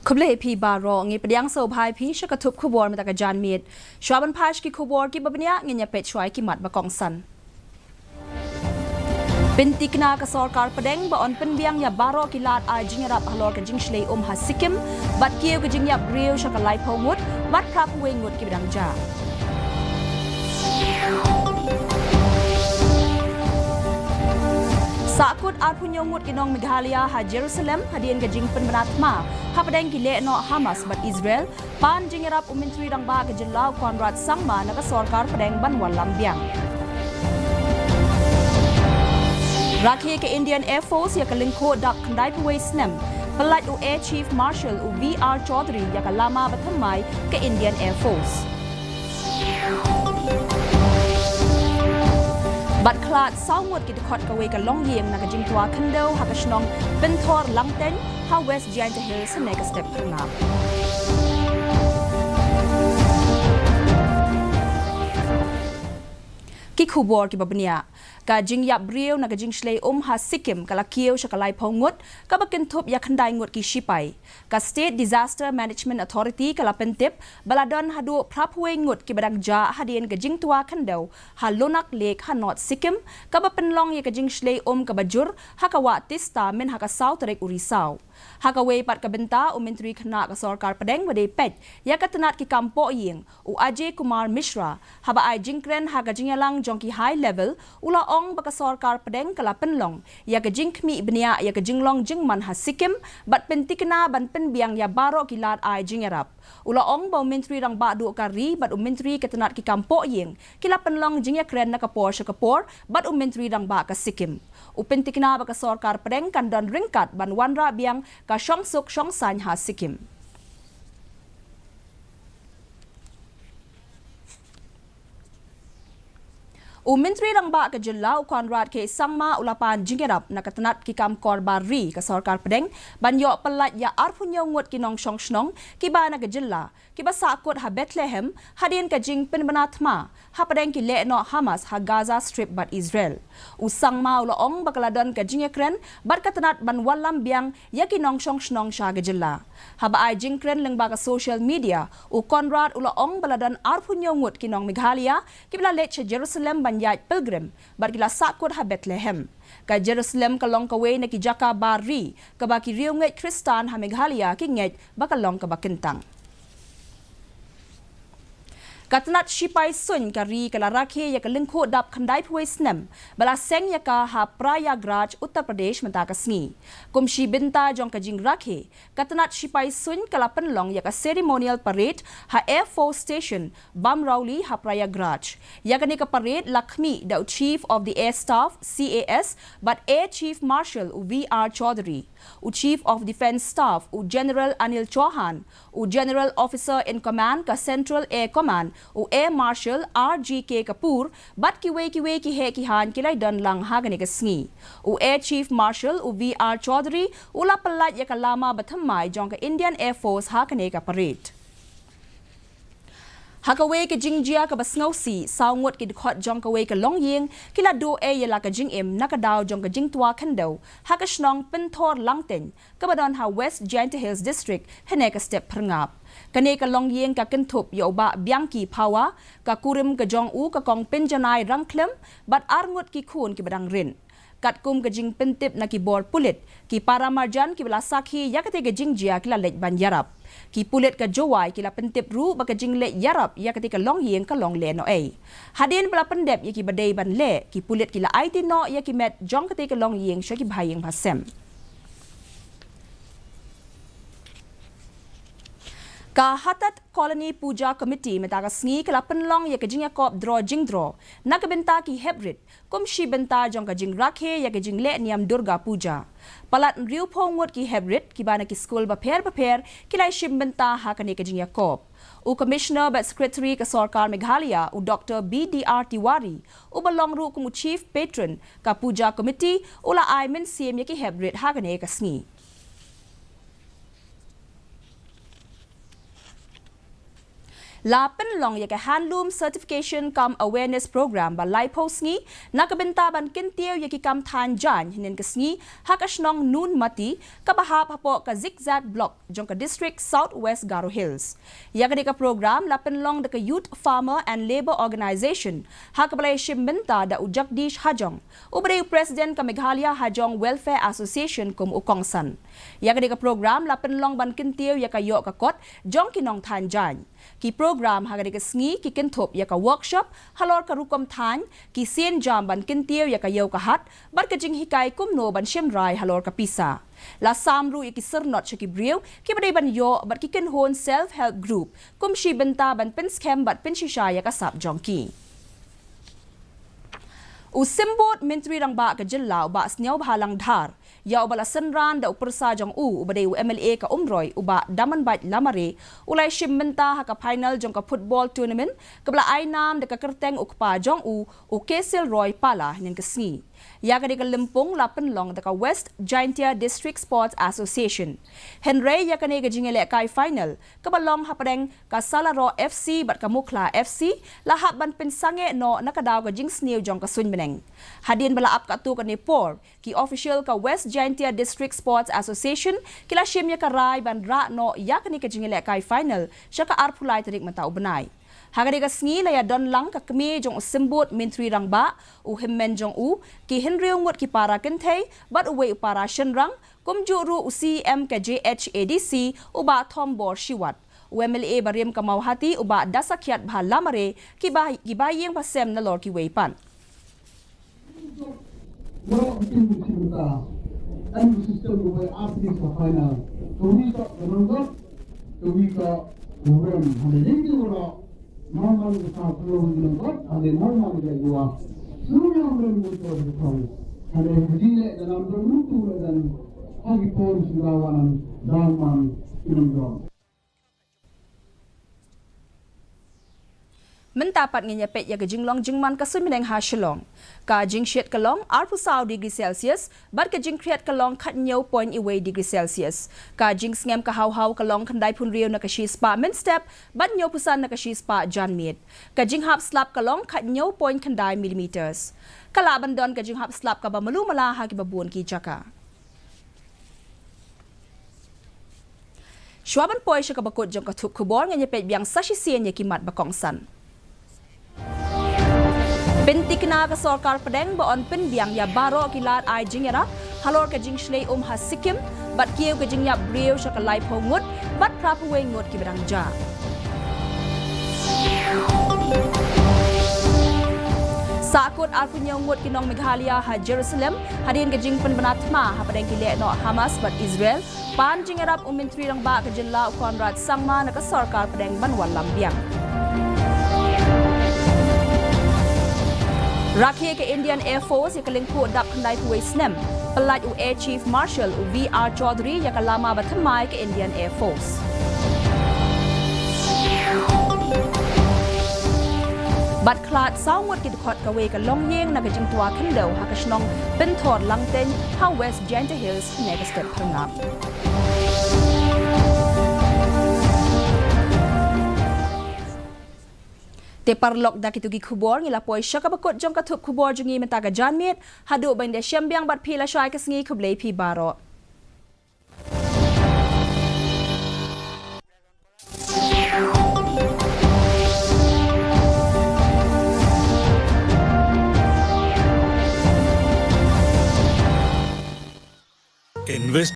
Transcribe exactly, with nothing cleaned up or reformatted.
Khublei phi baroh, ngi pdiang sngewbha ïa phi sha ka thup khubor mynta ka janmiet. Shuwa ban pule sha ki khubor kiba bniah, ngin ïa peit shuwa ïa ki mat ba kongsan. Pynthikna ka sorkar pdeng ba yn pynbiang ïa baroh ki lad ai jingïarap halor ka jingshlei um ha Sikkim, bad kiew ka jingïap briew sha ka laiphew ngut, bad phra phew wei ngut kiba dang jah. Sahkut arphew hynñiew ngut ki nong Meghalaya ha Jerusalem hadien ka jingpynbna thma hapdeng ki lehnoh Hamas bad Israel, pan jingïarap u Myntri Rangbah ka jylla u Conrad Sangma na ka sorkar pdeng ban wallam biang. Rakhe ka Indian Air Force ïa ka lyngkhuh dap khyndai phew wei snem, pyllait u Air Chief Marshal u V R Chaudhry ïa ka lama bathymmai ka Indian Air Force. Bad khlad saw ngut ki dkhot kawei ka longïing na ka jingtwa khyndew ha ka shnong Pynthor Langteiñ ha West Jaintia Hills hynne ka step Phyrngap. Ki khubor kiba bniah. Ka jingïap briew na ka jingshlei um ha Sikkim ka la kiew sha ka laiphew ngut, kaba kynthup ïa khyndai ngut ki shipai. Ka State Disaster Management Authority ka la pyntip ba la don haduh phra phew wei ngut kiba dang jah hadien ka jingtwa khyndew ha Lunak Lake ha North Sikkim, kaba pynlong ïa ka jingshlei um kaba jur ha ka wah Teesta myn ha ka saw tarik u Risaw. Ha kawei pat ka bynta, u Myntri Khynnah ka sorkar pdeng ba dei peit ïa ka tnat ki kam pohïing, u Ajay Kumar Mishra, haba ai jingkren ha ka jingïalang jong ki high level, u la ong ba ka sorkar pdeng ka la pynlong ïa ka jingkhmih bniah ïa ka jinglong jingman ha Sikkim, bad pynthikna ban pynbiang ïa baroh ki lad ai jingïarap. U la ong ba u Myntri Rangbah Duh ka ri bad u Myntri ka tnat ki kam pohïing ki la pynlong jingïakren na ka por sha ka por bad u Myntri Rangbah ka Sikkim. U pynthikna ba ka sorkar pdeng kan don ryngkat ban wanrah biang ka shongsuk shongsaiñ ha Sikkim. U Myntri Rangbah ka jylla u Conrad K Sangma u la pan jingïarap na ka tnat ki kam kor bar ri ka sorkar pdeng ban ïoh pyllait ïa arphew hynñiew ngut ki nongshong shnong kiba na ka jylla kiba sahkut ha Bethlehem hadien ka jingpynbna thma hapdeng ki lehnoh Hamas ha Gaza Strip bad Israel. U Sangma u la ong ba ka la don ka jingïakren bad ka tnat ban wallam biang ïa ki nongshong shnong sha ka jylla. Haba ai jingkren lyngba ka social media, u Conrad u la ong ba la don arphew hynñiew ngut ki nong Meghalaya kiba la leit sha Jerusalem ban ïaid pilgrim bad ki la sahkut ha Bethlehem. Ka Jerusalem ka long kawei na ki jaka bar ri kaba ki riewngeit Khristan ha Meghalaya ki ngeit ba ka long kaba kyntang. Ka tnat shipai suiñ ka ri ka la rakhe ïa ka lyngkhuh dap khyndai phew wei snem ba la seng ïa ka ha Prayagraj, Uttar Pradesh mynta ka sngi. Kum shi bynta jong ka jingrakhe, ka tnat shipai suiñ ka la pynlong ïa ka ceremonial parade ha Air Force Station Bamrauli ha Prayagraj. Ïa kane ka parade la khmih da u Chief of the Air Staff, C A S, bad Air Chief Marshal u V R Chaudhary, u Chief of Defence Staff u General Anil Chauhan, u General Officer in Command ka Central Air Command u Air Marshal R G K Kapoor, bad kiwei kiwei ki heh ki haiñ ki la ïadon lang ha kane ka sngi. U Air Chief Marshal u V R Chaudhary u la pyllait ïa ka lama bathymmai jong ka Indian Air Force ha kane ka parade. Ha kawei ka jingjia kaba sngewsih, saw ngut ki dkhot jong kawei ka longïing ki la duh ei ïa la ka jingim na ka daw jong ka jingtwa khyndew ha ka shnong Pynthor Langteiñ, kaba don ha West Jaintia Hills District, hynne ka step Phyrngap. Kane ka longïing ka kynthup ïa u Bah Bianki Phawa, ka kurim ka jong u ka Kong Pynjanai Rangkhlem, bad ar ngut ki khun kiba dang rit. Katkum ka jingpyntip na ki bor pulit, ki para marjan kiba la sakhi ïa kata ka jingjia ki la leit ban ïarap. Ki pulit ka Jowai ki la pyntip ruh ba ka jingleit ïarap ïa kata ka longïing ka long lehnohei. Hadien ba la pyndep ïa kiba dei ban leh, ki pulit ki la aiti noh ïa ki met jong kata ka longïing sha ki bahaïing bahasem. Ka Hatat Colony Puja Committee mynta ka sngi ka la pynlong ïa ka jingïakop draw jingdraw na ka bynta ki heprit, kum shi bynta jong ka jingrakhe ïa ka jingleh niam Durga Puja. Palat hynriewphew ngut ki heprit kiba na ki skul bapher bapher ki la shim bynta ha kane ka jingïakop. U Commissioner bad Secretary ka Sorkar Meghalaya, u Doctor B D R Tiwari, uba long ruh kum u Chief Patron ka Puja Committee, u la ai mynsiem ïa ki heprit ha kane ka sngi. La pynlong ïa ka Handloom Certification cum Awareness Program ba laiphew sngi na ka bynta ban kyntiew ïa ki kam thaiñ jaiñ hynnin ka sngi ha ka shnong Noonmati kaba hap hapoh ka Zikzak Block jong ka District South West Garo Hills. Ïa kane ka program la pynlong da ka Youth Farmer and Labour Organisation ha kaba la ïashim bynta da u Jagdish Hajong, uba dei u President ka Meghalaya Hajong Welfare Association kum u kongsan. Ïa kane ka program la pynlong ban kyntiew ïa ka ïoh ka kot jong ki nongthaiñ jaiñ. Ki program ha kane ka sngi ki kynthup ïa ka workshop halor ka rukom thaiñ, ki sienjam ban kyntiew ïa ka ïew ka hat, bad ka jinghikai kumno ban shim rai halor ka pisa. La sam ruh ïa ki syrnot sha ki briew kiba dei ban ïoh bad ki kynhun self help group kum shi bynta ban pynskhem bad pynshisha ïa ka sap jong ki. U Symbud Myntri Rangbah ka jylla u Bah Sniawbhalang Dhar, ïa uba la synran da u pyrsa jong u uba dei u M L A ka Umroi u Bah Damanbait Lamare, u la ïashim bynta ha ka final jong ka football tournament kaba la ai nam da ka kyrteng u kpa jong u, u Kesilroy Pala, hynnin ka sngi. Ïa kane ka lympung la pynlong da ka West Jaintia District Sports Association. Hynrei ïa kane ka jingïalehkai final kaba long hapdeng ka Salaroh F C bad ka Mukhla F C la hap ban pynsangeh noh na ka daw ka jingsniew jong ka suiñ bneng. Hadien ba la ap katto katne por, ki official ka West Jaintia District Sports Association ki la shim ïa ka rai ban rah noh ïa kane ka jingïalehkai final sha ka arphew lai tarik mynta u bnai. Ha kane ka sngi la ïadon lang ka kmie jong u Symbud Myntri Rangbah, u hynmen jong u, ki hynriew ngut ki para kynthei bad uwei u para shynrang, kumjuh ruh u C E M ka J H A D C u Bah Thombor Shiwat, u M L A barim ka Mawhati u Bah Dasakhiatbha Lamare, ki ba, ki ba ïing ba sem nalor kiwei pat. Mynta pat ngin ïa peit ïa ka jinglong jingman ka suiñ bneng ha Shillong. Ka jingshit ka long arphew saw degree Celsius, bad ka jingkhriat ka long khathynñiew point wei degree Celsius. Ka jingsngem ka haw haw ka long khyndaiphew hynriew na ka shispah mynstep, bad hynñiew phew san na ka shispah janmiet. Ka jinghap slap ka long khathynñiew point khyndai millimeters. Ka lah ban don ka jinghap slap kaba malu mala ha kiba bun ki jaka. Shuwa ban poi sha kaba kut jong ka thup khubor, ngin ïa peit biang sa shisien ïa ki mat ba kongsan. Pynthikna ka sorkar pdeng ba yn pynbiang ïa baroh ki lad ai jingïarap halor ka jingshlei um ha Sikkim, bad kiew ka jingïap briew sha ka laiphew ngut, bad phraphew wei ngut kiba dang jah. Sahkut arphew hynñiew ngut ki nong Meghalaya ha Jerusalem hadien ka jingpynbna thma hapdeng ki lehnoh Hamas bad Israel, pan jingïarap u Myntri Rangbah ka jylla u Conrad Sangma na ka sorkar pdeng ban wallam biang. Rakhe ka Indian Air Force ïa ka lyngkhuh dap khyndaiphew wei snem, pyllait u Air Chief Marshal u V R Chaudhry ïa ka lama bathymmai ka Indian Air Force. Bad khlad saw ngut ki dkhot kawei ka longïing na ka jingtwa khyndew ha ka shnong Pynthor Langteiñ ha West Jaintia Hills ne ka stet Pyrngap. Te paralok, da kito ki khubor ngi la poi sha kaba kut jong ka thup khubor jong ngi mynta ka janmiet. Haduh ban da shem biang bad phi lashai ka sngi, khublei phi baroh. Invest